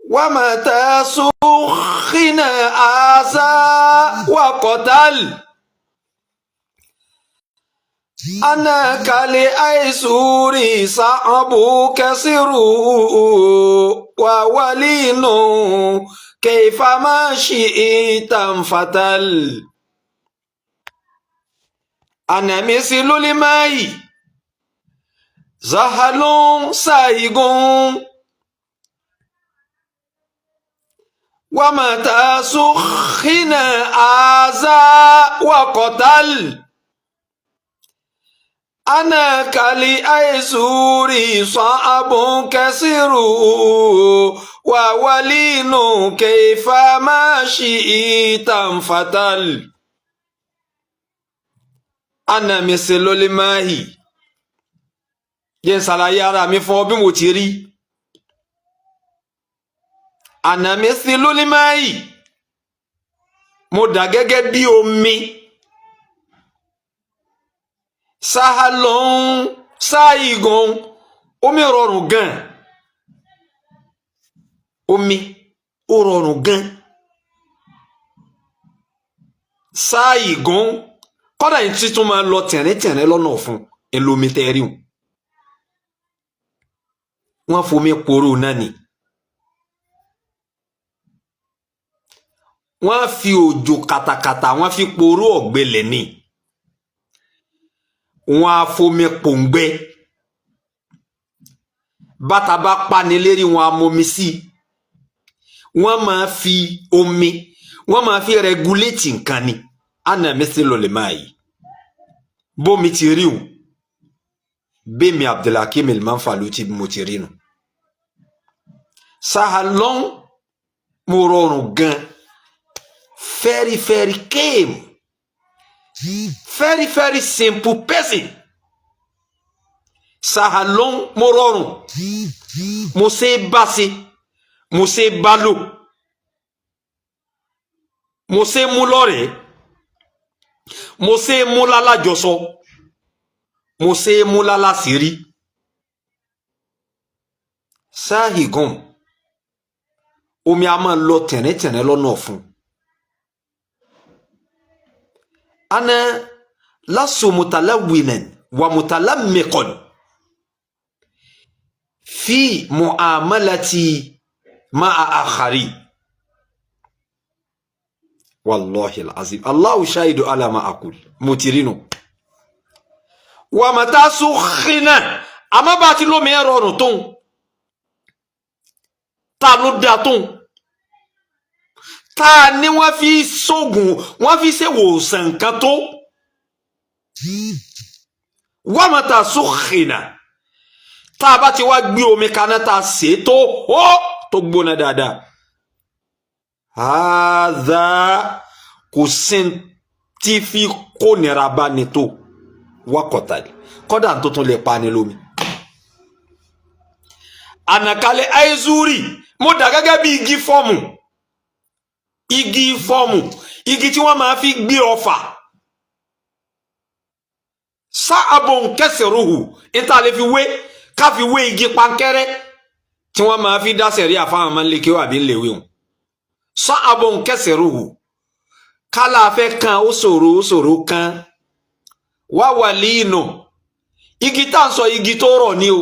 ومتى سخن آسى وقتل أنا كالأيسور صعب كسره وولين كيفما شئت انفتل أنا مثل الماء زهل سائغ ومتى سخن آذى وقتل أنا كالأيسور صعب كسره وولين كيفما شئت انفتل أنا مثل الماء jẹ́ n ṣàlàyé ara mi fún ọ bí mo ti rí. Ànàmí sí lólímáì, mo dà gẹ́gẹ́ bí omi. Sáhálọ́n sáìgàn, omi rọrùn gan, omi ó rọrùn gan. Sáìgàn kọ́dà yìí títún máa lọ tẹ̀ríntẹ̀rín lọ́nà ọ̀fun ẹlòmí tẹ́rí wọn. Wọ́n fomi poró náà ni. Wọ́n fi òjò kàtàkàtà wọ́n fi poró ọ̀gbẹlẹ̀ ni. Wọ́n á fomi pòǹgbẹ. Bàtà bá pani lérí wọn á momi sí i. Wọ́n máa fi omi, wọ́n máa fi rẹguléètì nǹkan ni. Àná mi sì lọ lè máa yìí. Bómi ti rí o. Bẹ́ẹ̀mi Abdulhakeem Al-Manfaluti bí mo ti rí nu. Sahalon mo rọrùn gan. Very very calm. Very very simple person. Sahalon mo rọrùn. Mo ṣe é bá ṣe. Mo ṣe é bá lò. Mo ṣe é mú lọ́rẹ̀ẹ́. Mo ṣe é mú lálájọsọ. Mo ṣe é mú lálásìírí. Sáhìgàn, omi a máa lọ tẹ̀ríntẹ̀rín lọ́nà ọ̀fun. Ana lasu mutalawinan wa mutalammiqan fi mu'amalati ma'a akhari. Wallahi alazim. Allahu shahidu ala ma aqul. Mo ti rí nu. Wa mata sukhina. Àmọ́ bá ti lómi ẹ̀rọ ọ̀rùn tóun. Ta ló dáa tóun? Ta ni wọ́n fi sóògùn, wọ́n fi ṣèwòsàn nǹkan tó? Wa mata sukhina. Tá a bá ti wá gbé omi kaná tá a sè é tó hó tó gbóná dáadáa. Hadha kò sí tí fi kó nira bá ni tó wákọ̀tà kọ́dà tó tún lè pa ni lómi. Ànàkálẹ̀ aizuri mo dà gẹ́gẹ́ bí igi fọ́ọ̀mù, igi fọ́ọ̀mù, igi tí wọ́n máa fi gbé ọfà. Sáàbò nkẹsẹ̀rúhù níta lè fi wé ká fi wé igi pankẹ́rẹ́ tí wọ́n máa fi dá sẹ̀rí àfáwọn máa ń lè kí wọ́n àbí ń lè wé wọn. Sáàbò nkẹsẹ̀rúhù kálá fẹ́ kan ó ṣòro ó ṣòro kan. Wá wà líìnù igi tá à ń sọ igi tó rọ̀ ni o,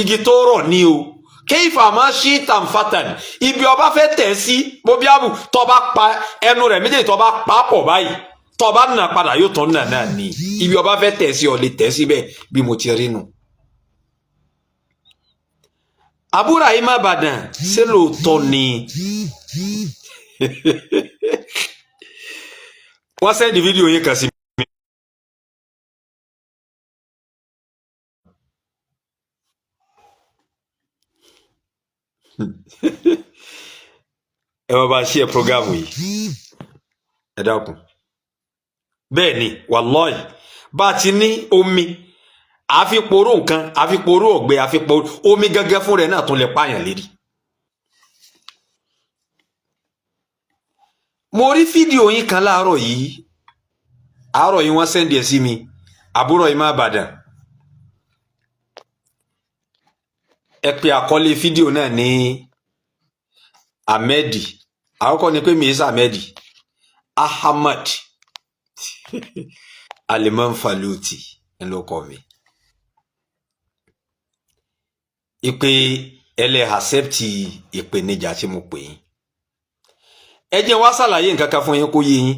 igi tó rọ̀ ni o. Kéfà máa ṣí tàǹfàtàn ibi ọba fẹ́ tẹ̀ sí bóbí àbù tó bá pa ẹnu rẹ̀ méjèèjì tó bá pa pọ̀ báyìí tó bá nà padà yóò tán nà náà ni. Ibi ọba fẹ́ tẹ̀ sí ọ lè tẹ̀ síbẹ̀ bí mo ti rí nu. Àbúrò ayé má bàdàn ṣé lóòótọ́ ni? Wọ́n sẹ́ndì fídíò yín kan sí mi. Ẹ wọ́n bá ṣí ẹ prógámù yìí, ẹ dákun. Bẹ́ẹ̀ ni wàlọ́ọ̀yì bá a ti ní omi àfi poró nǹkan, àfi poró ọ̀gbẹ́, àfi poró omi gẹ́gẹ́ fún rẹ̀ náà tún lè pààyàn lérí. Mo rí fídíò yín kan láàárọ̀ yìí, àárọ̀ yìí wọ́n sẹ́ndì ẹ̀ sí mi, àbúrò yìí má bàdàn. Ẹ pe àkọlé fídíò náà ní Ahmedi. Àkọ́kọ́ ni pé mi is Ahmedi Ahmad Al-Manfaluti ńlọkọ mi. Ìpè ẹlẹ́ accept ìpèníjà tí mo pè yín. Ẹ jẹ́ wá ṣàlàyé nǹkan kan fún yín kó yé yín.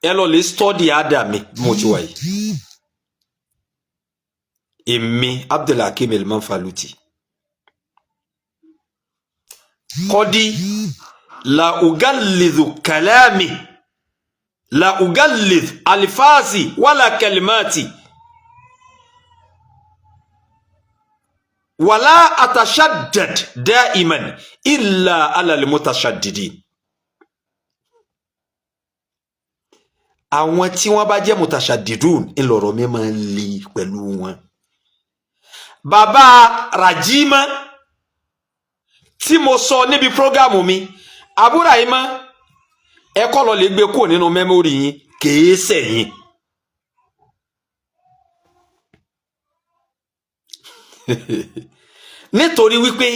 Ẹ lọ lè study àdá mi bí mo ti wà yìí. Èmi Abdulhakeem Al-Manfaluti kọ́dí la ugalidhu kalami la ugalidh alifasi wala kalimati wala atashaddad daiman illa ala almutashaddidin. Àwọn tí wọ́n bá jẹ́ mutashaddidun ńlọrọ̀ mi máa ń le pẹ̀lú wọn. Bàbá Rajima tí mo sọ níbi prógámù mi, Abúrahima, ẹ kọ́ lọ lè gbé kúrò nínú mẹ́mórì yín, kèé sẹ̀yìn. Nítorí wípé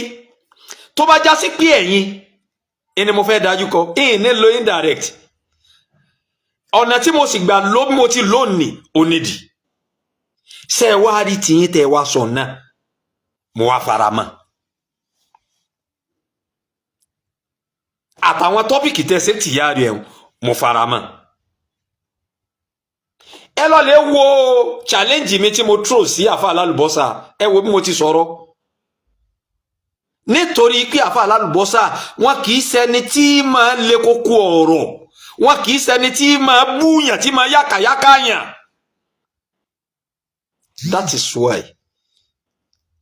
tó bá já sí pé ẹ̀yin ẹni mo fẹ́ dájú kọ, ìyìn ní lo indirect. Ọ̀nà tí mo sì gbà ló bí mo ti lónìí onídìí. Ṣé ẹ wá rí tiyín tẹ́ ẹ wá sọ náà, mo wá fara mọ́. Àtàwọn tọ́pìkì tẹ́ ṣe tìyá rẹ̀ mo fara mọ́. Ẹ lọ lè wo challenge mi tí mo throw sí àfa alálùbọ́sà, ẹ wo bí mo ti sọ̀rọ̀. Nítorí pé àfa alálùbọ́sà wọn kì í ṣẹni tí máa le koko ọ̀rọ̀, wọn kì í ṣẹni tí máa búyàn, tí máa yákàyákà yàn. That is why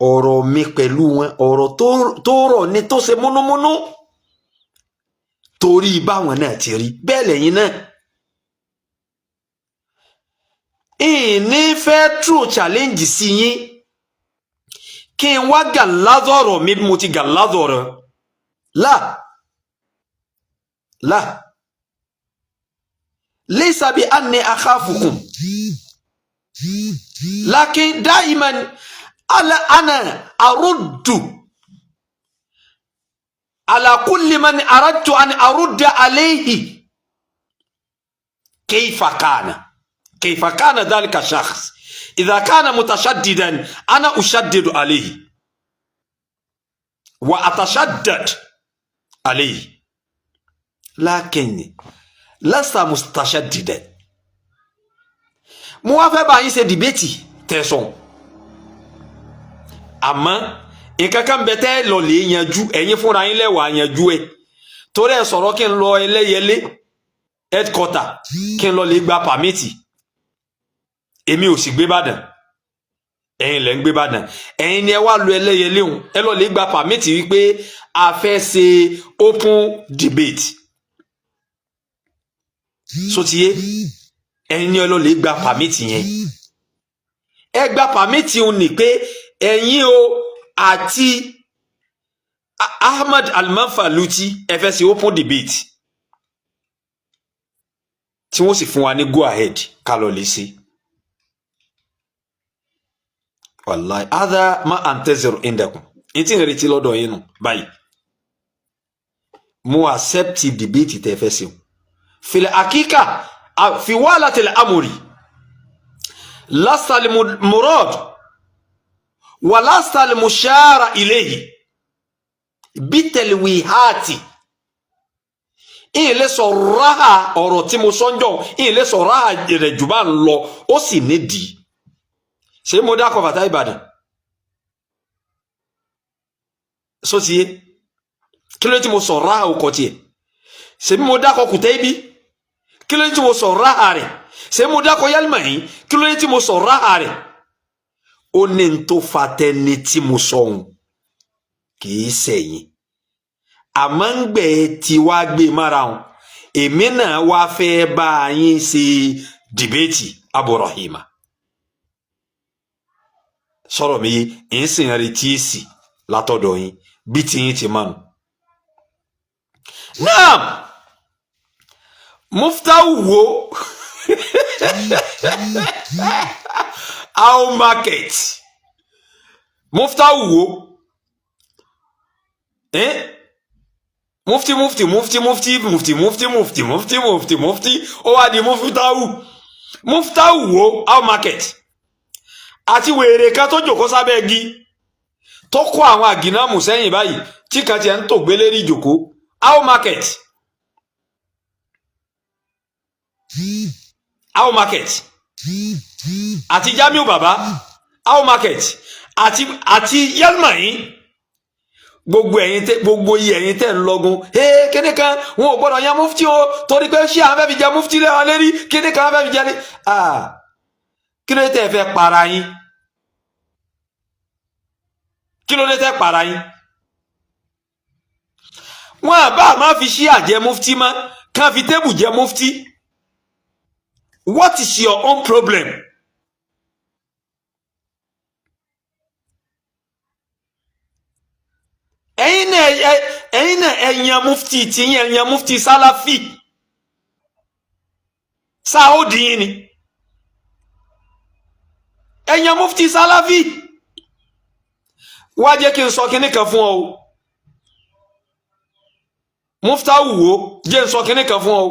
ọ̀rọ̀ mi pẹ̀lú wọn ọ̀rọ̀ tó rọ̀ ni, tó ṣe múnúmúnú, torí báwọn náà ti rí bẹ́ẹ̀ lẹ́yìn náà. Ìní fẹ́ true challenge sí yín kí n wá gàlázọ̀rọ̀ mi bí mo ti gàlázọ̀rọ̀ là là laysa bi anni akhafukum lakin daiman ala ana aruddu ala kulli man aradtu an arudda alayhi kayfa kana kayfa kana dhalika shakhs idha kana mutashaddidan ana ushaddidu alayhi wa atashaddad alayhi lakin lasta mutashaddidan. Mo wá fẹ́ bá yín ṣe dìbẹ́tì tẹ̀sán, àmọ́ nǹkan kan bẹ tẹ́ lọ lè yanjú, ẹ̀yin fúnra yín lẹ́wàá yanjú ẹ̀. Torí ẹ̀ sọ̀rọ̀ kí n lọ Ẹlẹ́yẹlé headquarter kí n lọ lè gba pàmìtì. Èmi ò sì gbé Ìbàdàn, ẹ̀yin lẹ́ ń gbé Ìbàdàn, ẹ̀yin ni ẹ wá lu Ẹlẹ́yẹlé òun, ẹ lọ lè gba pàmìtì wípé a fẹ́ ṣe open debate. Sotiye, ẹ̀yin ni ẹ lọ lè gba pàmìtì yẹn. Ẹ gba pàmìtì òun ni pé ẹ̀yin o àti Ahmad Al-Manfaluti ẹ fẹ́ ṣe open debate, tí wọ́n sì fún wa ní go ahead ká lọ lè ṣe. Wàláì, adá má antaziru indakum, n tí ń retí lọ́dọ̀ yín nù báyìí. Mo accept debate tẹ́ fẹ́ ṣe o. Fil hakika fi walatil amri lasta al murad wa lasta al mushara ilayhi bitalwihati. Ìyìn lè sọ ráhà ọ̀rọ̀ tí mo sọ́njọ́, ìyìn lè sọ ráhà rẹ̀ jù bá ń lọ, ó sì nídìí. Ṣé mo dákọ̀ bàtà Ìbàdàn sótìyé? Kí ló tí mo sọ ráhà ọkọ̀ tiẹ̀? Ṣé mo dákọ̀ kùtẹ́ ibi? Kí ló tí mo sọ ráhà rẹ̀? Ṣé mo dákọ̀ Yálímàyín? Kí ló tí mo sọ ráhà rẹ̀? Ó ní n tó fa tẹni tí mo sọ òun kì í sẹ̀yìn, àmọ́ ń gbẹ̀ tí wàá gbé mára wọn. Èmi náà wá fẹ́ bá yín ṣe dìbẹ́tì Aburahima. Sọ̀rọ̀ mi yé, ń sì ń retí èsì látọ̀dọ̀ yín bí tiyín ti mánu. Náà Muftahu wo how market Muftahu wo Eh? Mufti, mufti, mufti, mufti, mufti, mufti, mufti, mufti, mufti, mufti, ó wá di muftahu. Muftahu wo how market àti wèrè kan tó jòkó sábẹ́ igi tó kó àwọn àgìnàmù sẹ́yìn báyìí tí kan tiẹ̀ ń tò gbélé rí ìjòkó, how market, how market, àti Jamiu baba, how market, àti yelma yìí, gbogbo ẹ̀yin tẹ, gbogbo iye ẹ̀yin tẹ́ ń lọgun, ee, kíní kan wọn ò gbọ́dọ̀ yan mufti o, torí pé ṣé àwọn fẹ́ẹ́ fi jẹ mufti lẹ́wọ̀n lérí, kíní kan fẹ́ẹ́ fi jẹ ní, ah, kí ló dé tẹ́ fẹ́ para yín? Kí ló dé tẹ́ para yín? Wọn àbá má fi ṣí àjẹ mufti mọ́, kàn fi tébù jẹ mufti. What is your own problem? Ẹ̀yin náà, ẹ̀yin náà, ẹ̀yàn mufti tiyín, ẹ̀yàn mufti sálàfì sáódì yín ni, ẹ̀yàn mufti sálàfì. Wá jẹ́ kí n sọ kinní kan fún ọ o, mufta wo, jẹ́ n sọ kinní kan fún ọ o.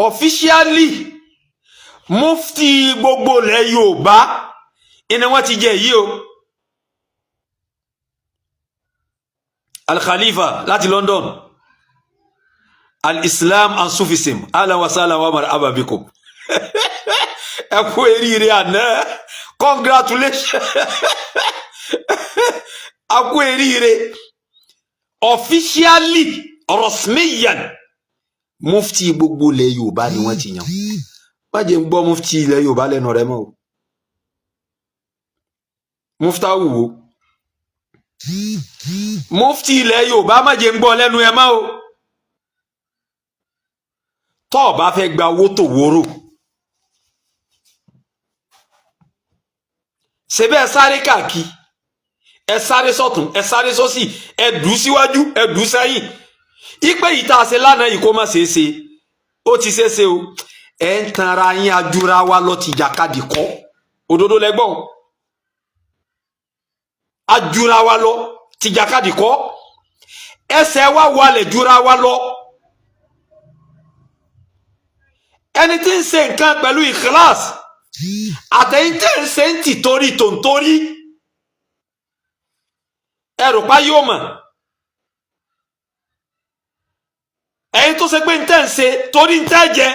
Officially, mufti gbogbo ilẹ̀ Yorùbá ni wọ́n ti jẹ yìí o, Al-Khalifa láti London, Al-Islam and Sufism, ahlan wa sahlan wa marhaba bikum. Ẹ kú eríire àná, congratulations, a kú eríire. Officially, rasmiyan, mufti gbogbo ilẹ̀ Yorùbá ni wọ́n ti yàn. Má jẹ́ ń gbọ́ mufti ilẹ̀ Yorùbá lẹ́nu rẹ mọ́ o, mufta wùwò, mufti ilẹ̀ Yorùbá, má jẹ́ ń gbọ́ lẹ́nu ẹ mọ́ o. Tọ́ ọ bá fẹ́ gba owó tó wóró ṣe bẹ́ẹ̀, sáré káàkiri, ẹ sáré sọ́tún, ẹ sáré sósì, ẹ dù síwájú, ẹ dù sẹ́yìn, ipe yìí tá a ṣe lánàá yìí kó má ṣeé ṣe, ó ti ṣeé ṣe o. Ẹ ń tanra yín, ajúra wa lọ ti jàkadì kọ́ òdodo lẹ́gbọ̀n, ajúra wa lọ ti jàkadì kọ́, ẹsẹ̀ wa walẹ̀ jura wa lọ. Ẹni tí ń ṣe nǹkan pẹ̀lú ìkíláàsì àtẹ̀yìn tẹ̀ ń ṣe ń tì torí tòǹtorí, ẹrù pa yóò mọ̀. Ẹ̀yin tó ṣe pé ń tẹ̀ ń ṣe torí ń tẹ́ jẹ,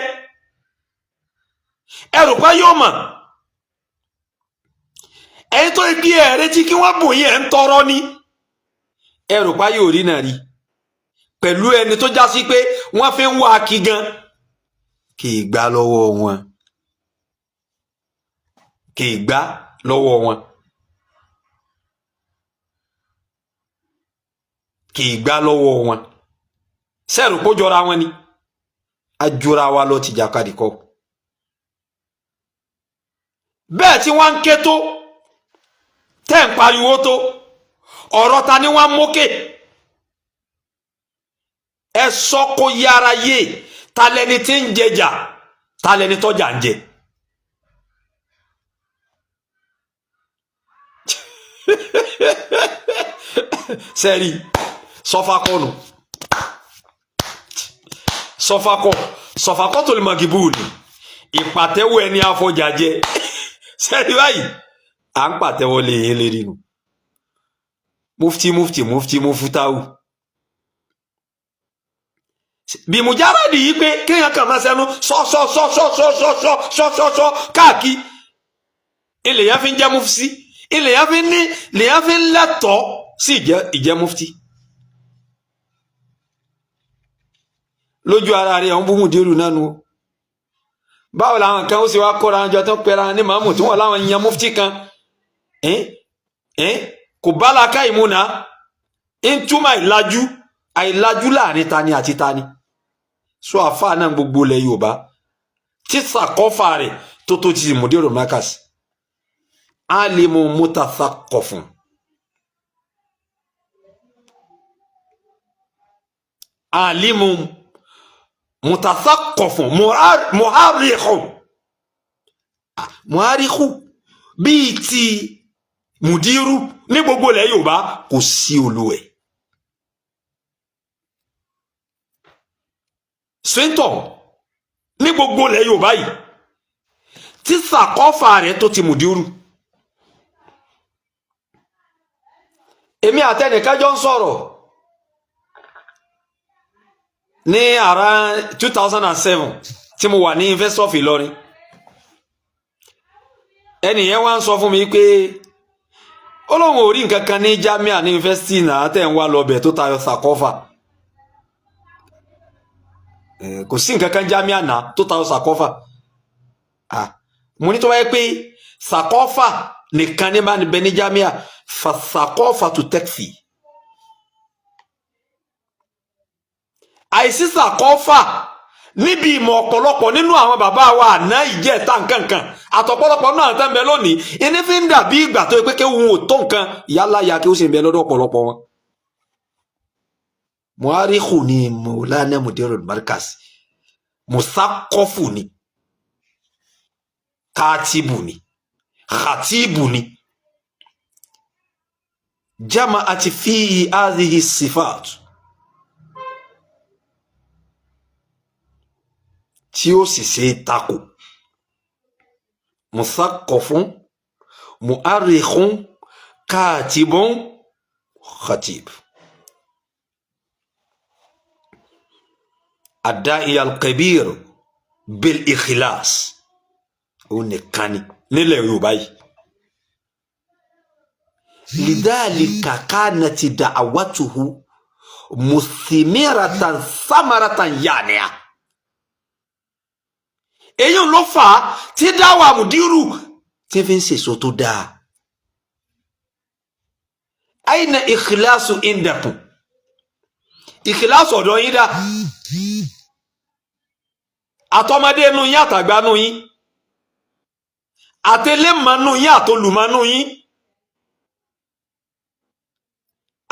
ẹrù pa yóò mọ̀. Ẹ̀yin tó gbé ẹ̀ retí kí wọ́n bùn yín, ẹ̀ ń tọrọ ní, ẹrù pa yóò rí náà rí pẹ̀lú ẹni tó já sí pé wọ́n fi ń wá kí gan kì í gbá lọ́wọ́ wọn, kì í gbá lọ́wọ́ wọn, kì í gbá lọ́wọ́ wọn. Sẹ́ẹ̀rù kó jọra wọn ni, ajura wa lọ ti jàkadì kọ́. Bẹ́ẹ̀ tí wọ́n ń ké tó tẹ́ ń pariwo tó, ọ̀rọ̀ ta ni wọ́n mókè? Ẹ sọ kó yára yé, ta lẹni tí ń jẹjà, ta lẹni tọ́jà ń jẹ. Sẹ́ẹ̀rì sọfakọ́nù, sọfakọ, sọfakọ tó lè mọ kìbú ni ìpàtẹ́wọ́ ẹni afọjà jẹ. Sẹ́ẹ̀rì báyìí, à ń pàtẹ́wọ́ lè yín lérí nu. Mufti, mufti, mufti, mufutawu, bí mujaradi yìí pé kéèyàn kàn máa sẹnu sọ sọ sọ sọ sọ sọ sọ sọ sọ káàkiri, ilẹ̀ yẹn fi ń jẹ́ mufti, ilẹ̀ yẹn fi ń ní, ilẹ̀ yẹn fi ń lẹ́tọ̀ọ́ sí ìjẹ́ mufti. Lójú ara rẹ̀ ọ̀hún búmù dérú náà nu o. Báwo làwọn kan ó sì wá kóra jọ tó pera ní màmú tí wọn láwọn yan mufti kan? Kò bá làákà ìmúna ń túmọ̀ àìlájú, àìlájú láàrin tani àti tani. Sọ àfa náà gbogbo ilẹ̀ Yorùbá tí sàkọ́fà rẹ̀ tó tó ti mùdírù markaz, alimu mutathaqafun, alimu mutathaqafun, muharrikhun, muharrikhu bíi ti Mùdírù ní gbogbo ilẹ̀ Yorùbá kò sí olúwẹ̀. Swinton ní gbogbo ilẹ̀ Yorùbá yìí tí sàkọ́fà rẹ̀ tó ti mùdírù. Èmi àtẹnìkan jọ ń sọ̀rọ̀ ní ara 2007 tí mo wà ní University of Ìlọrin. Ẹnìyẹn wá ń sọ fún mi pé ó lóun ò rí nǹkan kan ní jamia ní yunifásitì náà tẹ̀ ń wá lọ́bẹ̀ tó tayọ sàkọ́fà. Kò sí nǹkan kan jamia náà tó tayọ sàkọ́fà. Mo ní tó wáyé pé sàkọ́fà nìkan ní bá ní bẹ ní jamia, fa sàkọ́fà tó tẹ́kfì. Àìsí sàkọ́fà níbi ìmọ̀ ọ̀pọ̀lọpọ̀ nínú àwọn bàbá wa àná ìjẹta nkankan àtọ̀pọ̀lọpọ̀ náà tẹ́ ń bẹ lónìí, ìní fi ń dàbí ìgbà tó yẹ pé kéwu ò tó nǹkan, yálà ya kí ó sì ń bẹ lọ́dọ̀ ọ̀pọ̀lọpọ̀ wọn. Muharihu ni Maulana Mudirul Markaz, musakọ́fù ni, katibu ni, khatibu ni, jama'at fihi hadhihi sifat tí ó sì ṣe é takò. Musakọfún, mu'arrikhun, katibun, khatib. Ad-da'i al-kabir bil ikhlas, ó nìkan ni nílẹ̀ Yorùbá yìí. Lidhalika kanati da'awatuhu muthimiratan samaratan yani'a. Èyí ló fà á tí dáwà mùdírù tí fi ń sèso tó dáa. Aina ikhlasu indakum, ìkìláàsì ọ̀dọ̀ yín dá, àtọmọdé inú yín, àtàgbà inú yín, àtẹlẹ́mọ̀nú yín, àtolùmọ̀nú yín.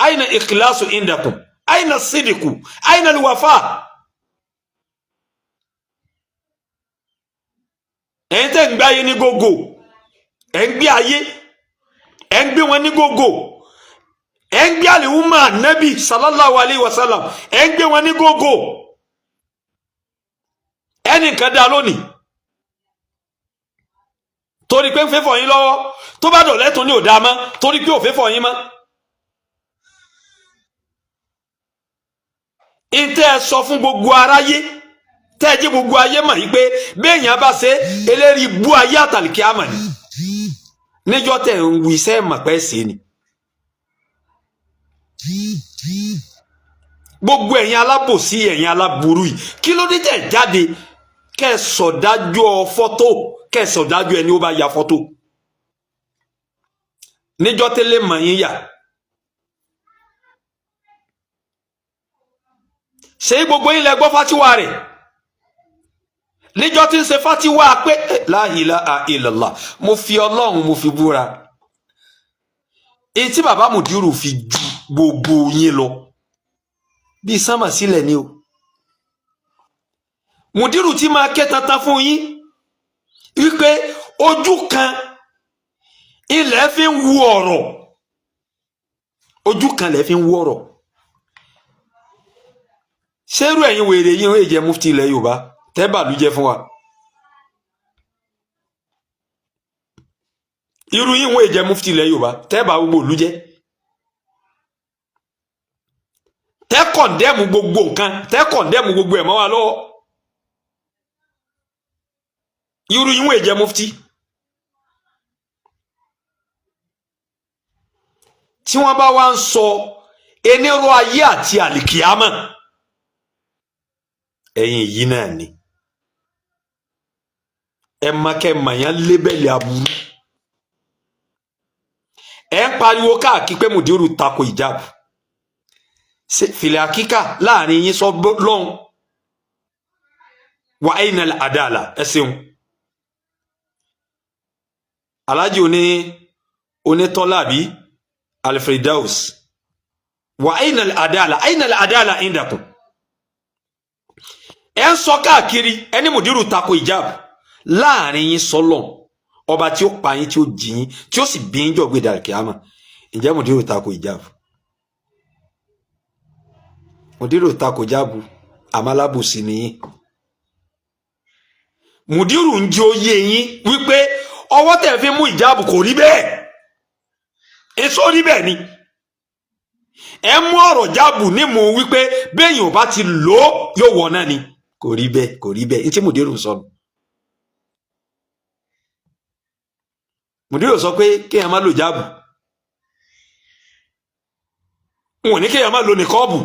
Aina ikhlasu indakum, aina sidiku, aina alwafa. Ẹ̀yin tẹ́ ń gbé ayé ní gógó, ẹ̀ ń gbé ayé, ẹ̀ ń gbé wọn ní gógó, ẹ̀ ń gbé àlìhùmà nẹ́bì sallallahu alayhi wa sallam, ẹ̀ ń gbé wọn ní gógó. Ẹnìkan dá lónìí torí pé ń fẹ́ fọ̀ yín lọ́wọ́, tó bá dọ̀lẹ́ tún ní ò dá mọ́ torí pé ò fẹ́ fọ̀ yín mọ́. Ntẹ́ ẹ sọ fún gbogbo aráyé, tẹ́ ẹ jẹ́ gbogbo ayé mọ̀ yí pé béèyàn bá ṣe eléyìí bú ayé àtàlìkí àmọ̀ ni níjọ́ tẹ̀ ń wí iṣẹ́ mọ̀ pẹ́ ṣe ni. Gbogbo ẹ̀yin alábòsí, ẹ̀yin aláburú yìí, kí ló dé tẹ̀ jáde kẹ́ ẹ sọ̀dájọ́ fọ́tò, kẹ́ ẹ sọ̀dájọ́ ẹni ó bá ya fọ́tò níjọ́ tẹ́lẹ̀ mọ̀ yín yà. Ṣé gbogbo yín lẹ gbọ́ fátíwá rẹ̀ níjọ́ tí ń ṣe fátíwá pé la ilaha illallah, mo fi Ọlọ́run mo fi búra, èyí tí bàbá Mùdírù fi ju gbogbo yín lọ bí sánmà sílẹ̀ ni o. Mùdírù tí máa ké tantan fún yín wípé ojú kan ilẹ̀ fi ń wu ọ̀rọ̀, ojú kan ilẹ̀ fi ń wu ọ̀rọ̀. Ṣérú ẹ̀yin wèrè yín ó jẹ́ mufti ilẹ̀ Yorùbá tẹ́ bàlújẹ́ fún wa? Irú yín wọ́n jẹ́ mufti ilẹ̀ Yorùbá tẹ́ bà gbogbo ìlú jẹ́, tẹ́ kọ̀ndẹ́mù gbogbo nǹkan, tẹ́ kọ̀ndẹ́mù gbogbo ẹ̀ mọ́ wa lọ́wọ́. Irú yín wọ́n jẹ́ mufti. Tí wọ́n bá wá ń sọ eníró ayé àti àlìkìyámà, ẹ̀yin yìí náà ni ẹ má kẹ́ màyán lébẹ̀lì aburú. Ẹ ń pariwo káàkiri pé Mùdírù tako ìjáàbù, fìlẹ̀ àkíkà láàrin yín sọ lọ́hùn wà áyìnà àdáàlà. Ẹ ṣeun alájì onítọ́lábí alfredaus, wà áyìnà àdáàlà, áyìnà àdáàlà indakum. Ẹ ń sọ káàkiri ẹni Mùdírù tako ìjáàbù láàrin yín sọlọ, Ọba tí ó pa yín, tí ó jí yín, tí ó sì bí yín jọ gbé dàrú kíámà. Ǹjẹ́ mùdírù tako ìjáàbù? Mùdírù tako jáàbù, àmàlábùsì nìyí. Mùdírù ń jẹ́ oyé yín wípé ọwọ́ tẹ̀ fi mú ìjáàbù kò rí bẹ́ẹ̀, èso rí bẹ́ẹ̀ ni. Ẹ mú ọ̀rọ̀ jáàbù nímú wípé béèyàn ò bá ti lò ó yóò wọ̀ náà ni. Kò rí bẹ́ẹ̀, kò rí bẹ́ẹ̀. Ní tí mùdírù sọ nù. Mùdírù sọ pé kéèyàn má lò jáàbù, wọn ò ní kéèyàn má lò nìkọ́ọ̀bù.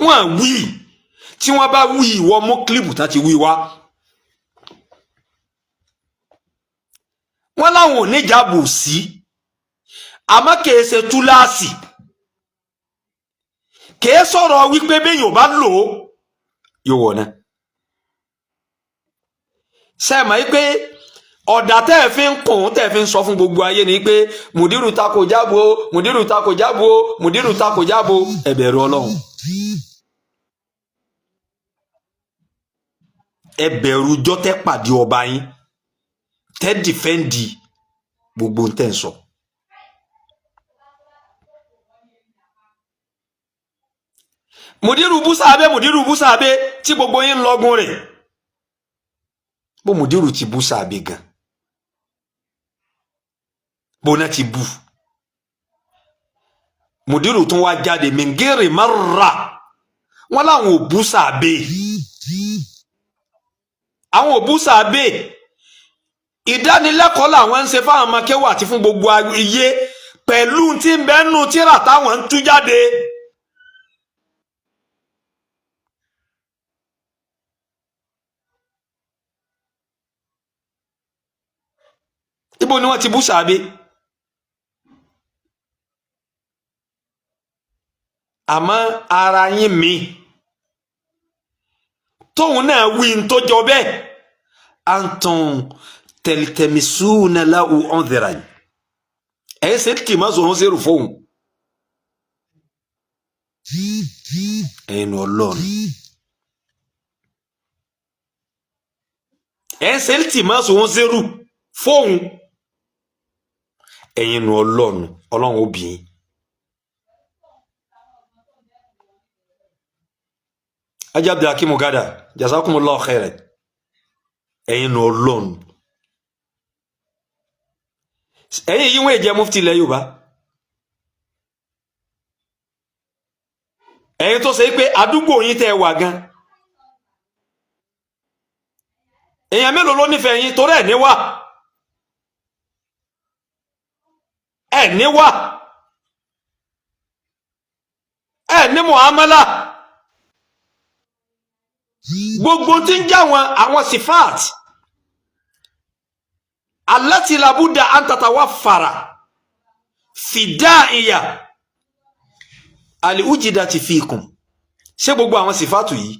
Wọn à wí tí wọ́n bá wí, ìwọ mú kílípù tán ti wí wá. Wọ́n láwọn ò ní jáàbù sí, àmọ́ kìí ṣe túláàsì, kìí sọ̀rọ̀ wípé béèyàn ò bá lò ó yóò wọ̀ náà. Ṣe é mọ̀ wípé ọ̀dà tẹ́ ẹ fi ń kùn, tẹ́ ẹ fi ń sọ fún gbogbo ayé ni pé mùdírù tako jáàbù o, mùdírù tako jáàbù o, mùdírù tako jáàbù o. Ẹ bẹ̀rù Ọlọ́run, ẹ bẹ̀rù jọ́ tẹ́ pàdé ọba yín, tẹ́ dìfẹ́ǹdì gbogbo ń tẹ́ ń sọ. Mùdírù búsàbẹ, mùdírù búsàbẹ tí gbogbo yín ń lọgun rẹ̀, bó mùdírù ti búsàbẹ gan, bó náà ti bú mùdírù tún wá jáde mìngírì mara, wọn làwọn ò búsàbẹ, àwọn ò búsàbẹ. Ìdánilẹ́kọ̀ọ́ làwọn ń ṣe fáwọn ọmọ kéwà àti fún gbogbo ayé pẹ̀lú tí ń bẹ́ẹ̀ nù tíra táwọn ń tú jáde. Ibo ni wọ́n ti bú sàbẹ? Àmọ́ ara yín mi tóun náà wí ń tó jọ bẹ́ẹ̀, anton tẹlitẹmisúnà láwù ọ̀nzẹ̀rà ẹ̀ ṣe tì má sọ̀rọ̀ ṣerú fóun ẹ̀yin ọlọ́run, ẹ̀ ṣe tì má sọ̀rọ̀ ṣerú fóun ẹ̀yin ọlọ́run, ọlọ́run obìnrin. Ajá Abdulhakeem Gada, jazakumullahu khairan. Ẹ̀yin ọlọ́run, ẹ̀yin yìí wọ́n jẹ́ mufti ilẹ̀ Yorùbá, ẹ̀yin tó ṣe pé àdúgbò yín tẹ́ wà gan, èèyàn mélòó ló nífẹ̀ẹ́ yín? Torí ẹ̀ níwà, ẹ̀ níwà, ẹ̀ ní muamala, gbogbo tí ń jẹ́ àwọn sifat alati labuda an tatawaffara fìdáìyà aliujidati fiikum. Ṣé gbogbo àwọn sifatu yìí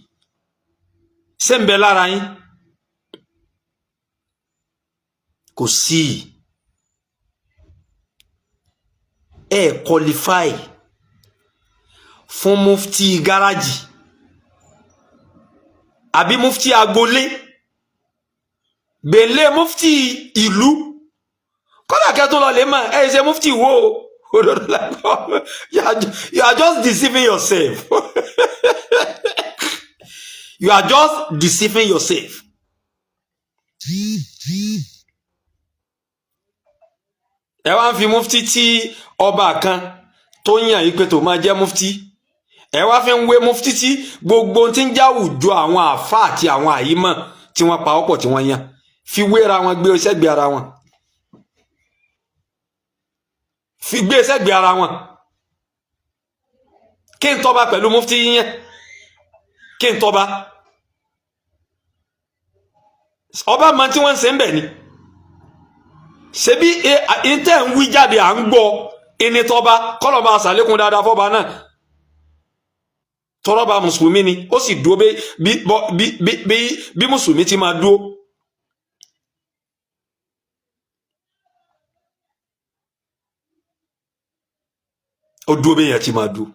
ṣé ń bẹ lára yín? Kò sí. Ẹ qualify fún mufti gáràjì àbí mufti agboolé, gbèlè mufti ìlú, kọ́lá kẹ́tọ́ lọ lè mọ̀ ẹ ṣe mufti wo òdodo lẹ́kọ̀ọ́. You are just deceiving yourself. You are just deceiving yourself. Ẹ wá ń fi mufti tí ọba kan tó yàn yí pé tó máa jẹ́ mufti, ẹ wá fi ń wé mufti tí gbogbo tí ń jáwùjọ àwọn àáfàá àti àwọn àyímọ̀ tí wọ́n pa ọ̀pọ̀ tí wọ́n yàn, fi wéra wọn, gbé sẹ́gbẹ̀ẹ́ ara wọn, fi gbé sẹ́gbẹ̀ẹ́ ara wọn. Kí n tọ́ba pẹ̀lú mufti yíyẹn, kí n tọ́ba ọba mọ tí wọ́n ń ṣe ń bẹ̀ ni. Ṣebí ìtẹ̀ ń wí jáde à ń gbọ́ ẹni tọ́ba kọ́lọ́ba àṣàlékún dáadáa fọ́ba náà, tọ́rọ́ba mùsùlùmí ni, ó sì dúró bí mùsùlùmí ti máa dúró. Ó dúró bí èèyàn ti máa dúró.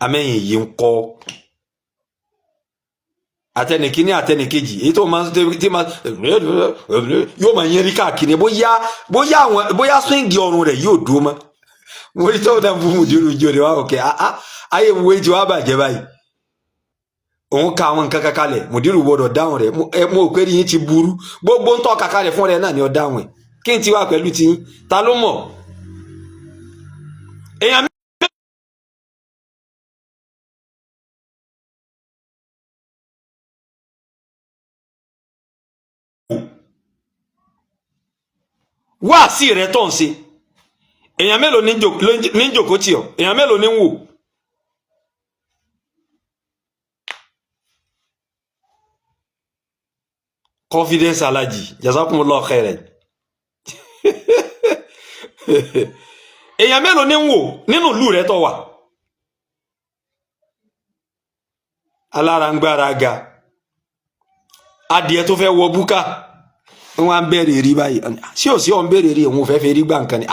Amẹ́yìn yìí ń kọ́ Àtẹnìkíní àtẹnìkejì, èyí tó máa tí máa yóò máa yẹn rí káàkiri, bóyá bóyá àwọn bóyá swing ọrùn rẹ̀ yóò dúró mọ́. Mo rí tọ́wọ́ náà fún mùdírù jò ní wá òkè ayé wo ti wá bàjẹ́ báyìí. Òun ka àwọn nǹkan kankalẹ̀, mùdírù gbọdọ̀ dáhùn rẹ̀. Mo ò pé yín ti burú, gbogbo ń tọ́ kakalẹ̀ fún rẹ̀ náà ni ọ dáhùn ẹ̀. Kí n ti wá pẹ̀lú tiyín, ta ló mọ̀ èèyàn. Wáàsí rẹ tó ń ṣe, èèyàn mélòó ní jòkó tì ọ́? Èèyàn mélòó ní ń wò? Confidence alaji, jazakumullahu khairan. Èèyàn mélòó ní ń wò nínú ìlú rẹ tó wà? Alára ń gbára ga, adìẹ tó fẹ́ wọ búkà, wọn á bẹ̀rẹ̀ rí báyìí. Sí ò sí ọ̀ ń bẹ̀rẹ̀ rí, òun ò fẹ́ fẹ́ rí gbà nǹkan ni.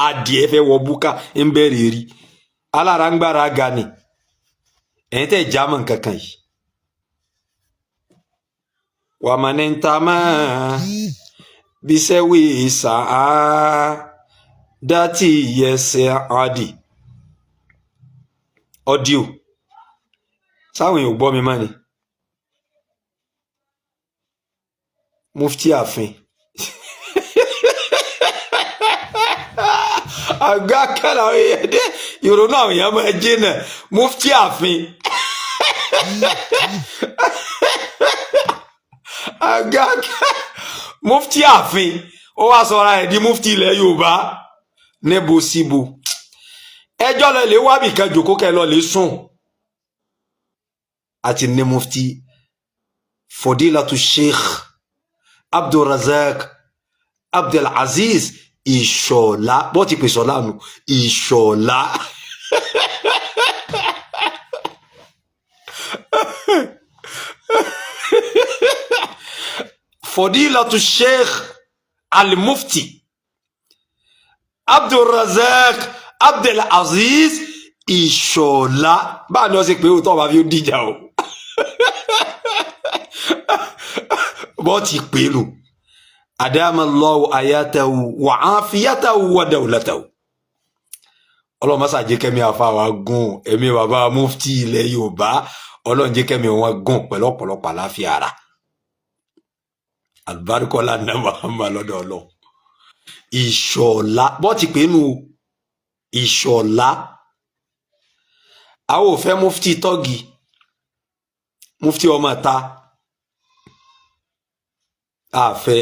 Adìẹ fẹ́ wọ búkà ń bẹ̀rẹ̀ rí, alára ń gbára ga ni. Ẹ̀yin tẹ́ jámọ́ nǹkan kan yìí, wà mà ní ta máa bisẹ́wì sàá dátì yẹsẹ̀ adi audio sáwọn èèyàn ò gbọ́ mi mọ́ ni. Mufti ààfin àgbà kẹlẹ àwọn èèyàn dé, ìrònú àwọn èèyàn máa jìnnà. Mufti ààfin àgbà mufti ààfin, ó wá sọra ẹ̀ di mufti ilẹ̀ Yorùbá níbo síbo. Ẹjọ́ lọ lè wábì kan jòkó kẹ lọ lè sùn. Àti ní mufti Fodilatu Sheikh Abdulrazak Abdulaziz Ìṣọ̀lá, bó ti pè sọ̀lá nù, Ìṣọ̀lá. Fodilatu Sheikh Al-Mufti Abdulrazak Abdulaziz Ìṣọ̀lá, báà ni wọ́n ṣe pé ó tọ́ bá fi ó dìjà o, bó ti pè nù. Adamallahu ayatahu wa afiyatahu wa dawlatahu. Ọlọ́run má ṣe jẹ́ kẹ́mi àfa wa gùn, ẹ̀mí bàbá mufti ilẹ̀ Yorùbá, Ọlọ́run jẹ́ kẹ́mi wọn gùn pẹ̀lú ọ̀pọ̀lọpọ̀ àláfíà ara, àlùbáríkọ́lá ní Muhammad lọ́dọ̀ Ọlọ́run. Ìṣọ̀lá, bó ti pè nù, Ìṣọ̀lá. Àwọn ò fẹ́ mufti tọ́gì, mufti ọmọ ta àfẹ́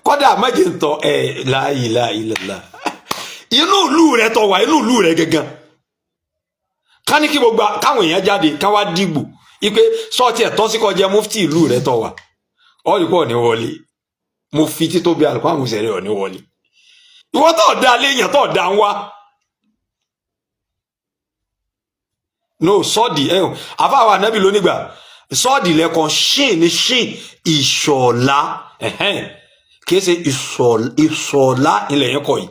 kọ́dà méje ń tọ́ ẹ. La ilaha illallah. Inú ìlú rẹ tọ wà, inú ìlú rẹ gangan, ká ní kí gbogbo káwọn èèyàn jáde ká wá dìgbò ipe sọ́ọ̀tì ẹ̀ tọ́sí kó jẹ́ mufti ìlú rẹ tọ wà, ọ̀rìpọ̀ ní wọlé. Mo fi títóbi àlùkò àwọn òṣèré ọ̀ ní wọlé. Ìwọ tó da léèyàn tó da ń wá no sọ́ọ̀dì ẹ̀hún àfáwọn ànábì lónígbà sọ́ọ̀dì lẹ́kan ṣìn ní ṣìn Ìṣọ̀lá, kìí ṣe Ìṣọ̀lá ilẹ̀ yẹn kọ yìí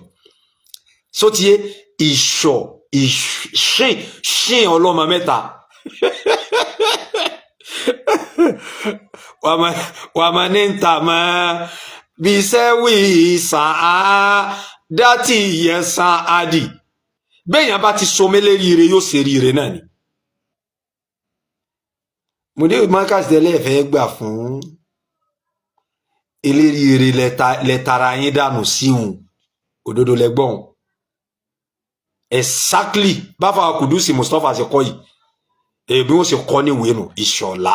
sótìyé ìṣọ̀ ṣìn ṣìn ọlọ́mọ mẹ́ta. Wàmà ní ta mọ́ bisẹ́wì sàá dátì yẹn sàn ádì. Bẹ́ẹ̀yàn bá ti so mélérí ire, yóò ṣe rí ire náà ni. Mùdíù Markaz tẹ́lẹ̀ fẹ́ gbà fún eléri ire lẹ́tara yín dànù síhun òdodo lẹ́gbọ̀n. Exactly báfa Kudusi Mustapha ṣe kọ́ yìí, èyí bí wọ́n ṣe kọ́ níwèé nù. Ìṣọ̀lá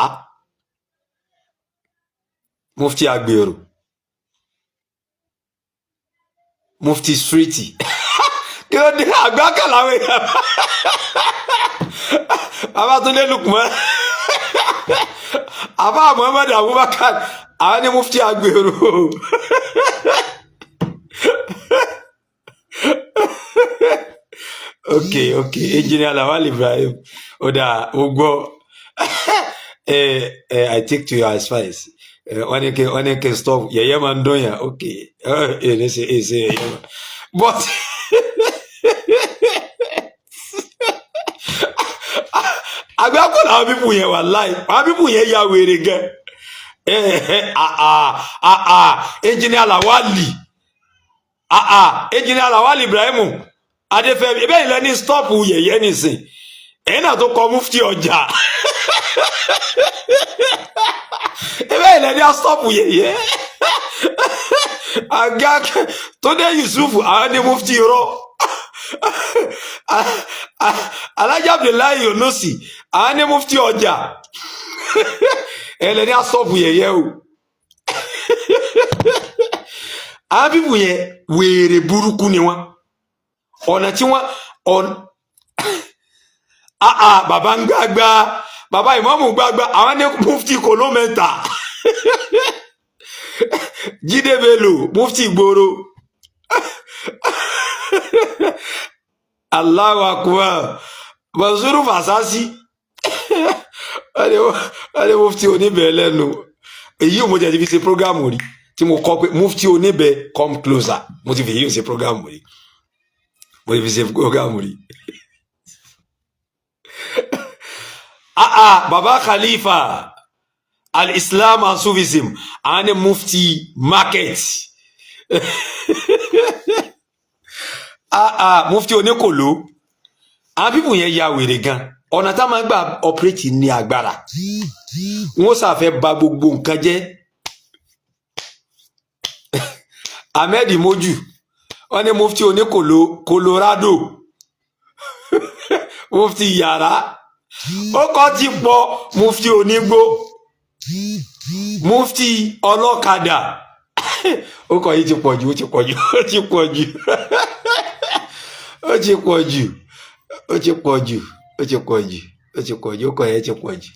mufti agbèrò, mufti streeti, kí ló dé àgbákàlà àwọn èèyàn? Babatunde Lukman, afa Muhammad Abubakar, àwọn ni mufti agbèrò. Ok, engineer Lawal Ibrahim, ó dáa, mo gbọ́. I take to your advice. Wọ́n ní kí n stop yẹ̀yẹ́ máa ń dún yàn. Ok, ẹ ní ṣe ẹ ṣe yẹ̀yẹ́ máa, but Àgbákò làwọn people yẹn, wà láì àwọn people yẹn ya wèrè gan. Engineer Lawali, Engineer Lawali Ibrahim Adéfẹ́mi, ebe ilẹ̀ ní stop yẹ̀yẹ́ nìsín, ẹ̀yin náà tó kọ mufti ọjà, ebe ilẹ̀ ní stop yẹ̀yẹ́. Àga Túndé Yusuf, àwọn ní mufti irọ́. Alhaji Abdullahi Yunusi, àwọn ní mufti ọjà. Ẹlẹ́ni asọ́pù yẹ̀yẹ́ o. Àwọn people yẹn, wèrè burúkú ni wọn. Ọ̀nà tí wọ́n ọ̀n bàbá ń gbàgbà, bàbá ìmọ̀ọ́mù gbàgbà, àwọn ní mufti kòlómẹ́ntà. Jídé Bello, mufti gbòòrò. Allahu akbar. Mansuru Fasasi, wọ́n ní mufti oníbẹ̀ lẹ́nu. Èyí ò mo jẹ́ ti fi ṣe programu rí tí mo kọ́ pé mufti oníbẹ̀ come closer. Mo ti fi èyí ò ṣe programu rí, mo ti fi ṣe programu rí. Baba Khalifa al-Islam and Sufism, àwọn ní mufti market. Mufti oníkòló. Àwọn people yẹn ya wèrè gan. Ọ̀nà tá a máa gbà operate ní agbára, wọ́n ṣàfẹ́ bà gbogbo nǹkan jẹ́. Ahmed Moju, wọ́n ní mufti oníkòló Colorado. Mufti yàrá ó kọ́ ti pọ̀, mufti onígbó, mufti ọlọ́kadà, ó kọ́ yìí ti pọ̀ jù, ó ti pọ̀ jù, ó ti pọ̀ jù, ó ti pọ̀ jù, ó ti pọ̀ jù, ó ti pọ̀ jù, ó ti pọ̀ jù, ó kọ́ yẹn ti pọ̀ jù,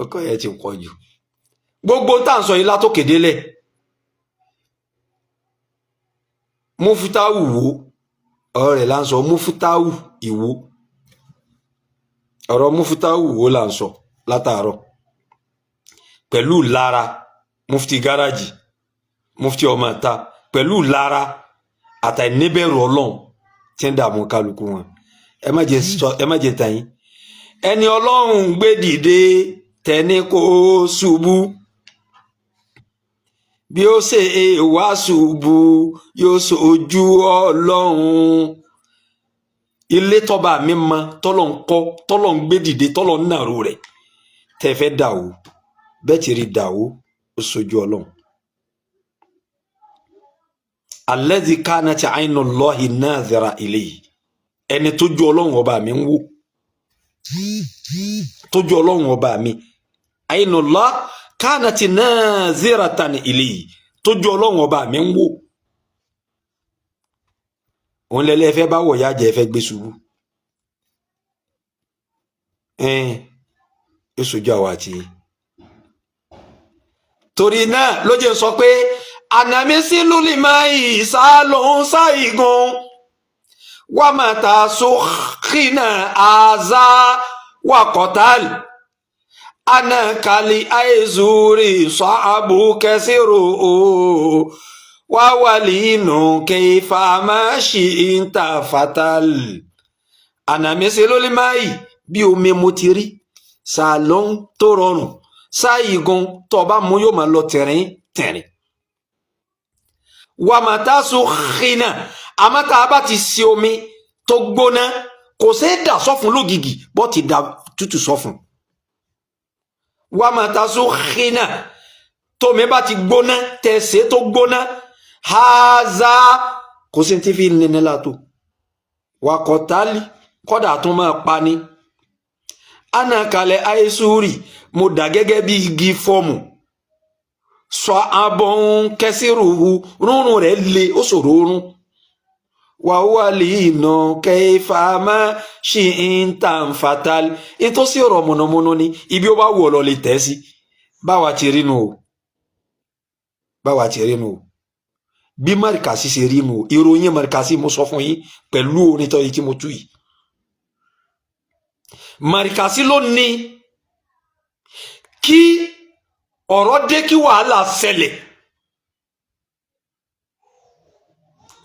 ó kọ́ yẹn ti pọ̀ jù. Gbogbo tá à ń sọ yìí látòkè délẹ̀, Mufutawu wo ọ̀rọ̀ rẹ̀ là ń sọ, Mufutawu ìwo, ọ̀rọ̀ Mufutawu wo là ń sọ látàárọ̀, pẹ̀lú lára mufti gáràjì, mufti ọmọ ìta, pẹ̀lú lára àtàìníbẹ̀rù Ọlọ́run tí ń dààmú kálukú wọn. Ẹ má jẹ tàn yín, ẹni Ọlọ́run gbé dìde tẹni kó ṣubú, bí ó ṣe wá ṣubú yóò ṣojú Ọlọ́run. Ilé tọ́ba mi mọ, tọ́lọ̀ ń kọ́, tọ́lọ̀ ń gbé dìde, tọ́lọ̀ ń nàró rẹ̀, tẹ́ fẹ́ dà wó, bẹ́ẹ̀ ti rí dà wó, ó ṣojú Ọlọ́run. Alladhi kanat aynullahi nadhira ilayhi, ẹni tójú Ọlọ́run ọba mi ń wò, tójú Ọlọ́run ọba mi, aynullah kanat nadhiratan ilayhi, tójú Ọlọ́run ọba mi ń wò. Òun lẹ́lẹ́ fẹ́ bá wọ̀ yá jẹ́, fẹ́ gbé ṣubú, ẹn yóò sojú àwa àti. Torí náà ló jẹ́ sọ pé ànàmísí lúlì máa ìsá ló ń sá igun wà máa ta sókínà àzá wà kọ́tàlì anakali àìsúrì sọ àbú kẹsìrò wà wàlí inú kẹfà máa ṣì ń ta fatali. Ànàmísí lúlì máa yìí bí omi mo ti rí sàlọ́n tó rọrùn sáyìgùn tó bá mú yóò máa lọ tẹ̀rín tẹ̀rín. Wàmàtàsù xinà, àmọ́ tá a bá ti ṣe omi tó gbóná, kò ṣeé dà sọ́fun lógìgì bó ti dà tútù sọ́fun. Wàmàtàsù xinà, tómi bá ti gbóná tẹ̀sẹ̀ tó gbóná haza, kò sí ti fi nínú látò wàkọ̀tálì kọ́dà tún máa pa ni. Anakalẹ̀ àìsúrì, mo dà gẹ́gẹ́ bí igi fọ́ọ̀mù sọ abọ́n kẹsìrúhu, rúnrún rẹ̀ le ó ṣòro rún. Wàhálì iná kẹfà má ṣì ń tàn fatal, nítòsí ọ̀rọ̀ mọ̀nàmọ́ná ni ibi ó bá wù ọ́ lọ lè tẹ̀ sí. Báwa ti rí nu o, báwa ti rí nu o, bí Markasi ṣe rí nu o. Ìròyìn Markasi mo sọ fún yín pẹ̀lú orin tó yìí tí mo tú yìí. Markasi ló ní kí ọ̀rọ̀ dé, kí wàhálà ṣẹlẹ̀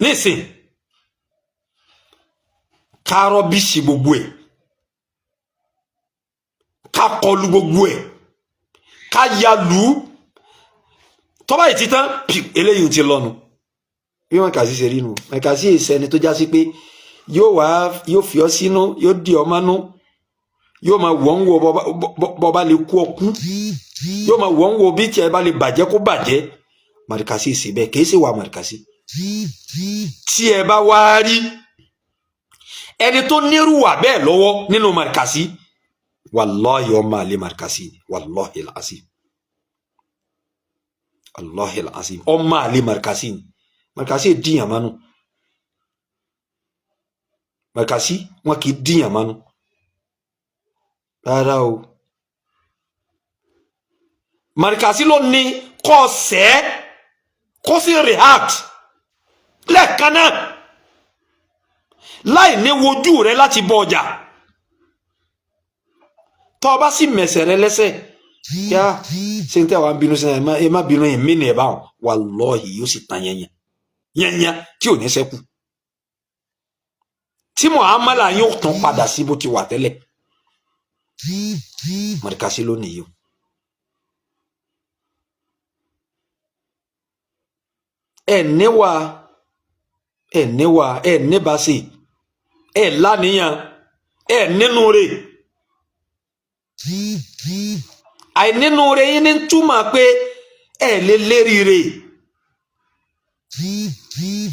nísìn, kárọ́ bí sí gbogbo ẹ̀. Ká kọlu gbogbo ẹ̀, ká ya lù ú. Tọ́ba yìí ti tán, eléyìí ti lọ́nu. Bí Mọ̀kàsí ṣe rí nu. Mọ̀kàsí ìsẹni tó já sí pé yóò wá, yóò fi ọ sínú, yóò di ọ mọ́nú, yóò máa wọ́n wo bọ́ba lè kú ọ kú, yóò máa wọ́n wo bí tiẹ̀ bá lè bàjẹ́ kó bàjẹ́. Mọ̀kàsí ṣe bẹ́ẹ̀, kì í ṣe wà Mọ̀kàsí. Tí ẹ bá wá rí ẹni tó nírúwà bẹ́ẹ̀ lọ́wọ́ nínú Mọ̀kàsí, wàláhì ọmọ àlè Mọ̀kàsí, wàláhì làásì, wàláhì làásì, ọmọ àlè Mọ̀kàsí ni. Mọ̀kàsí dìyàn mánu. Mọ̀kàsí wọn kì í dìyàn mánu rárá o. Mọ̀kàsí ló ní kọ́ sẹ́ kó sì react lẹ́ẹ̀kan náà láì ní wojú rẹ láti bọ ọjà. Tọ́ ọ bá sì mẹ̀sẹ̀ rẹ lẹ́sẹ̀ yá, ṣe ń tẹ́ wàá bínú sí ẹ, má bínú yẹn mí ni ẹ báwọn, wàlọ́ọ̀hì yóò sì tàn yẹn yẹn yẹnyẹn tí ò ní ṣẹ́kù, tí muhammadu yóò tún padà sí bó ti wà tẹ́lẹ̀. Mọ̀ríkàsí lónìí yìí o. Ẹ níwà, ẹ níwà, ẹ níbàṣe, ẹ lánìyàn, ẹ nínú rẹ̀. Àìnínú rẹ̀ yín ní túmọ̀ pé ẹ lè lérí rẹ̀,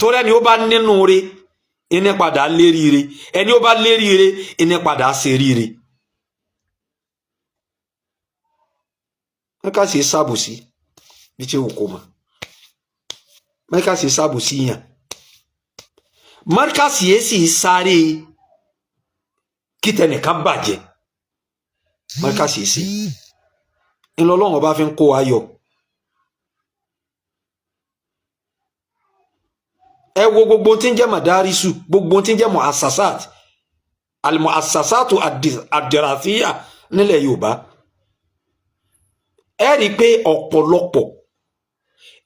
torí ẹni ó bá nínú rẹ̀ ẹni padà lérí rẹ̀, ẹni ó bá lérí rẹ̀ ẹni padà ṣe rí rẹ̀. Mọ̀ríkàsí sábòsí bí tí wù kó mọ̀. Mọ̀ríkàsí sábòsí yàn. Mọ̀ríkàsí yẹn sì sáré kí tẹnìkan bàjẹ́. Mọ̀ríkàsí sí ńlọlọ́run ọba fi ń kó ayọ̀. Ẹ wo gbogbo tí ń jẹ́ madarisu, gbogbo tí ń jẹ́ muassasat, almuassasatu ad-dirasiyya nílẹ̀ Yorùbá. Ẹ rí i pé ọ̀pọ̀lọpọ̀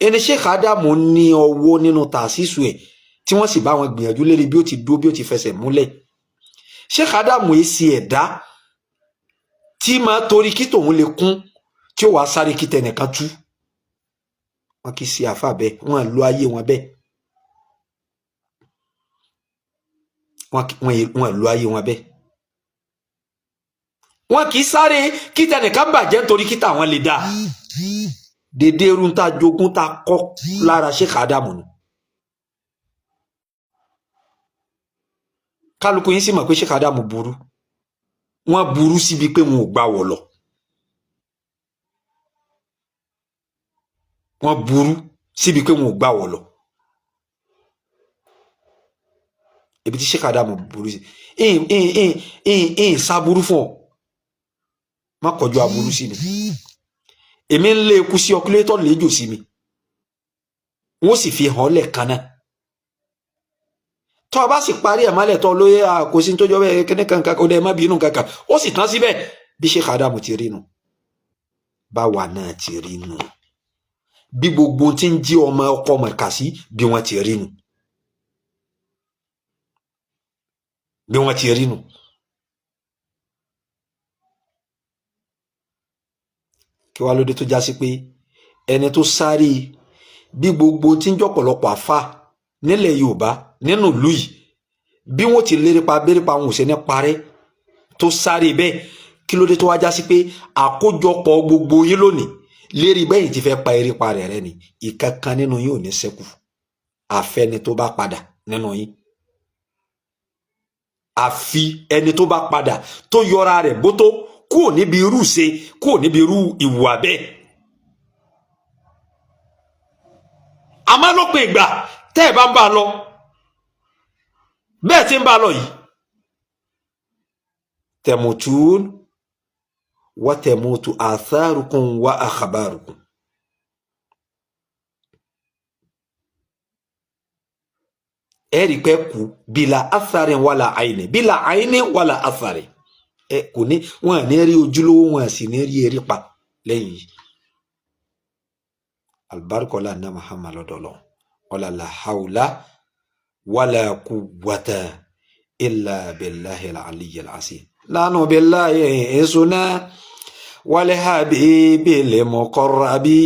ẹni Sheikh Adamu ní ọwọ́ nínú tàṣíṣù ẹ̀ tí wọ́n sì bá wọn gbìyànjú lérí bí ó ti dúró, bí ó ti fẹsẹ̀ múlẹ̀. Sheikh Adamu yìí ṣe ẹ̀dá tí máa torí kí tòun lè kún tí ó wàá sáré kí tẹnìkan tú. Wọn kì í ṣe àfà bẹ́ẹ̀, wọn lo ayé wọn bẹ́ẹ̀, wọn lo ayé wọn bẹ́ẹ̀. Wọn kì í sáré kí tẹnìkan bàjẹ́ nítorí kí tàwọn lè dáa. Dédé irun tá a jogún tá a kọ́ lára Sheikh Adamu nù. Kálukú yín sì mọ̀ pé Sheikh Adamu burú. Wọ́n burú síbi pé wọn ò gbà wọ̀ lọ. Wọ́n burú síbi pé wọn ò gbà wọ̀ lọ. Ibi tí Sheikh Adamu burú sí. Ìhìn sáburú fún ọ. Má kọjú aburú sí mi. Èmi ń lé eku sí ọkúlétọ́ lẹ́jọ́ sí mi. Wọ́n sì fi hàn lẹ́ẹ̀kan náà. Tọ́ ọ bá sì parí ẹ̀ mọ́lẹ̀ tọ́ lóye àkóso tó jọ bẹ́ẹ̀ kíní kankan kó dẹ́ má bínú kankan, ó sì tán síbẹ̀. Bí Sheikh Adamu ti rí nu, báwa náà ti rí nu, bí gbogbo tí ń jí ọmọ ọkọ Mọ̀ríkàsí bí wọ́n ti rí nu, bí wọ́n ti rí nu. Kí wàá lóde tó já sí pé ẹni tó sáré bí gbogbo tí ń jọ̀pọ̀lọpọ̀ àfa nílẹ̀ Yorùbá nínú ìlú yìí bí wọ́n ti lérípa bérípa wọn ò ṣe ní parẹ́ tó sáré bẹ́ẹ̀, kí ló dé tó wá já sí pé àkójọpọ̀ gbogbo yín lónìí lérí bẹ́yìn ti fẹ́ pa erépa rẹ̀ rẹ́ ni? Ìkankan nínú yín ò ní ṣẹ́kù, àfẹni tó bá padà nínú yín, àfi ẹni tó bá padà tó yọra rẹ̀ bótó kúrò níbi irú ṣe, kúrò níbi irú ìwà bẹ́ẹ̀. Àmọ́ lópin ìgbà tẹ́ ẹ̀ bá ń bá a lọ bẹ́ẹ̀ tí ń bá a lọ yìí, tẹ̀mùtún wa tẹ̀mùtù atharukum wa akhbarukum. Ẹ rí pé kú bila atharin wala àìní, bila àìní wala atharin. Ẹ kò ní wọn ní rí ojúlówó, wọn sì ní rí eré pa lẹ́yìn yìí. Alibarikola na Muhammad lọ́dọọlọ wala la hawla wala quwwata illa billahi al-aliyyil azim. Lánàá billahi ìṣúná Wal habibil muqarrabi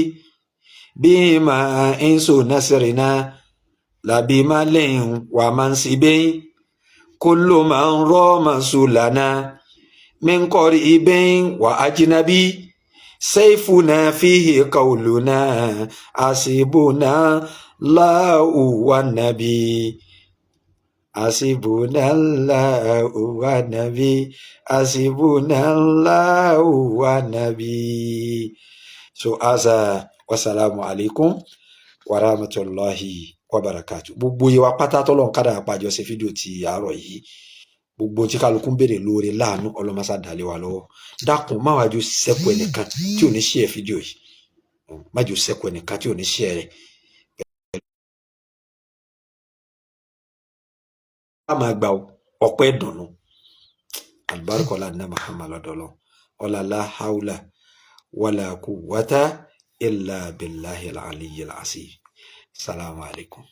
bima insu nasrina labimalin wa mansibin kullu man rama sulana min qaribin wa ajnabi sayfuna fihi qawluna asibuna Allahu wan nabi asibunallahu wa nabi asibunallahu wa nabi. So asa wasalamu alaikum wa rahmatulahi wa barakatu. Gbogbo yewa pátá tọ́lọ̀ ń kádà àpàjọ ṣe fídíò ti àárọ̀ yìí, gbogbo tí kálukú ń béèrè lóore láàánú ọlọ́mọṣá dàlẹ́ wa lọ́wọ́. Dákun, má wàá ju sẹ́kù ẹnìkan tí ò ní ṣe ẹ̀ fídíò yìí, má ju sẹ́kù ẹnìkan tí ò ní ṣe rẹ̀. A máa gba ọpẹ́ dùnú alibarika ọlá ní Muhammad lọdọọlọ ọlá la haula wala quwwata illa billahi al-aliyyil azim. Salamu alaykum.